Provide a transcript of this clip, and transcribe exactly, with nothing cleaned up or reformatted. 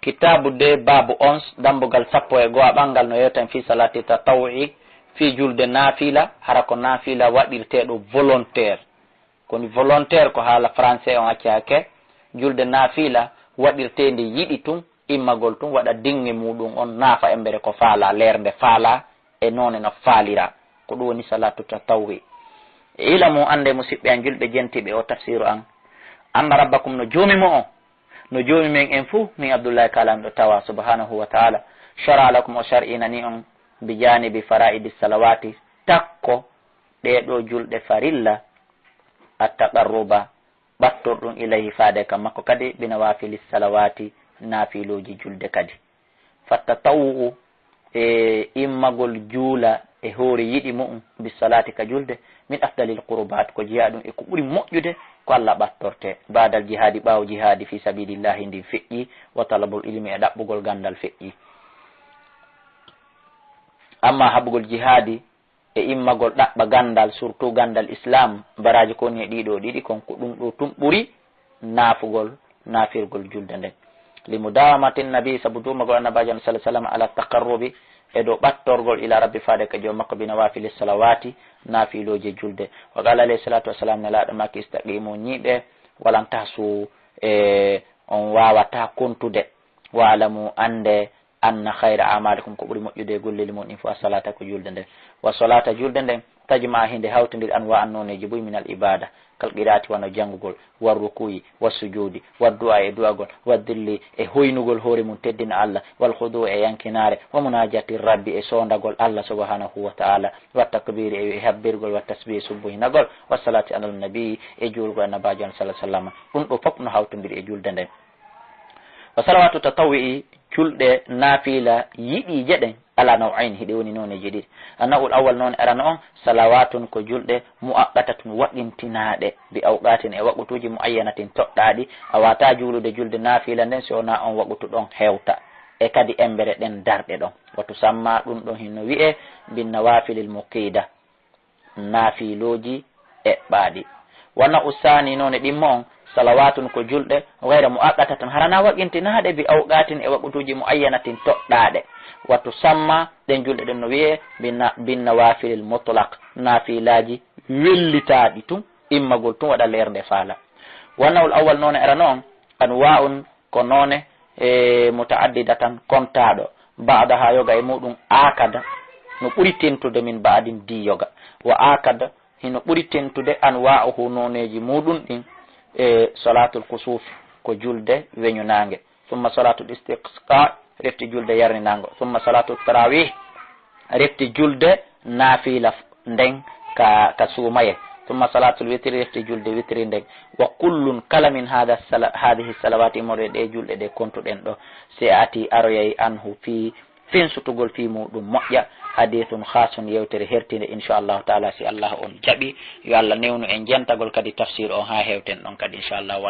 Kitaabu de, baabu ons, dambugal sappo e go'a ɓangal no yewta en fii salaati tatawu'i, fii julde naafila, hara ko naafila waɗirteeɗo volontaire. Ko ni volontaire ko haala français on accaake, julde naafila waɗirteende yiɗi tun, immagol tun waɗa dinŋe muuɗum on naafa embere ko faala, leer nde faala, e noone no faalira. Ko ɗum woni salaatu tatawwi. E ila mo annde musiɓɓe an julɓe jentiɓe o tafsiru an. Anna rabbakum no joomi mo on. No joomi men en fuu, min Abdullahi Kalamɗo tawa subhanahu wa ta'ala. Shara lakum o shar'inani on bi janibi fara'idi salawati takko ɗee ɗoo julɗe farilla at-taqarruba ɓattorɗum ilayhi faade ka makko kadi bi nawafili salawati naafilooji julde kadi. Fattatawu'u e immagol juula e hoore yiɗi mu'um bi salati ka julde min afdalil qurubat ko jeyaa ɗum e ko ɓuri moƴƴude ko Allah ɓattorte baadal jihaadi ɓaawo jihaadi fi sabilillahi ndin feƴƴi wa talabul ilmi e ɗaɓɓugol gandal feƴƴi. Amma haɓugol jihaadi e immagol ɗaɓɓa ganndal, surtout ganndal Islam, baraaji ko woni e ɗiɗo ɗiɗi kon, ko ɗum ɗo tun ɓuri naafugol, naafirgol julde nden. Li mudawamati nabi, sabu duumagol annabaajo on sallallahu alaihi wasallam ala taqarrubi, e dow ɓattorgol ila rabbi faade ka joom makko bi nawafili salawati, naafilooji julde. Wa qala alayhi salatu wasalam, nelaaɗo maaki istaqimu, ñiiɓe, walan tahsu, e on waawata kontude. Wa alamu, annde, anna khayra amalikum, ko ɓuri moƴƴude e golleeli mon ɗin fof, as-salata, ko julde nden. Wa salata, julde nden, tajma, hinde hawtindiri anwa an nooneeji buy min al ibada, kal qiraati wano janngugol, war rukuyi, wa sujudi, wa du'a e du'agol, wa dilli e hoynugol hoore mum teddina Allah, wal khudu e yankinaare, wa munajati rabbi e soondagol Allah subhanahu wa ta'ala, wa takbiri e habbirgol, wa tasbih e subbuhinagol, wa salati alal nabi e juulgol annabaajo on sallallahu alaihi wasallam. Ɗum ɗo fof no hawtindiri e julde nden. Wa salawatu tatawwi'i, julɗe naafila yiɗiije ɗen, ala naw'ayn, hiɗe woni nooneeji ɗiɗi. An-naw'ul awwal, noone arano on, salawatun, ko julɗe, muaqqatatun, waɗintinaaɗe, bi awqatin, e waqutuuji, muayyanatin, toɗɗaaɗi. A waawataa juulude julde naafila nden si wonaa on waqutu ɗon hewta, e kadi embere ɗen darɗe ɗon. Wa tusamma, ɗum ɗon hino wi'ee, bin nawafilil muqida. Naafilooji eɓɓaaɗi. Wa naw'u saani, noone ɗimmo on, salawatun, ko julɗe, ghayra muaqqatatin, hara na waɗintinaaɗe, bi awqatin, e waqutuuji, muayyanatin, toɗɗaaɗe. Wa tusamma, ɗen julɗe ɗen no wi'ee, bin na-, bin nawafilil mutlaq, naafilaaji wellitaaɗi tun, immagol tun waɗa leer nde faala. Wa naw'ul awwal, noone arano on, anwa'un, ko noone, e, muta'addidatan, kontaaɗo. Ba'daha, yoga e muɗum, akada, no ɓuri tentude, min ba'din, di yoga. Wa akada, hino ɓuri tentude, anwa'uhu, nooneeji muɗum ɗin, e, salatul kusuf, ko julde weñu naange. Summa salatul istisqa, refti julde yarninango. Summa salatul tarawih, refti julde naafila nden ka, ka suumaye. Summa salatul witri, refti julde witri nden. Wa kullun, kala min hada sala-, hadihi salawati, immorde ɗe julɗe ɗe kontuɗen ɗo, si a ati aroyay anhu fi, fensutugol fi muɗum moƴƴa, hadithun khasun, yewtere hertinde, insha Allahu taala, si Allah on jaɓi. Yo Allah newnu en jentagol kadi tafsir on ha hewten ɗon kadi, insha Allah. Wallahu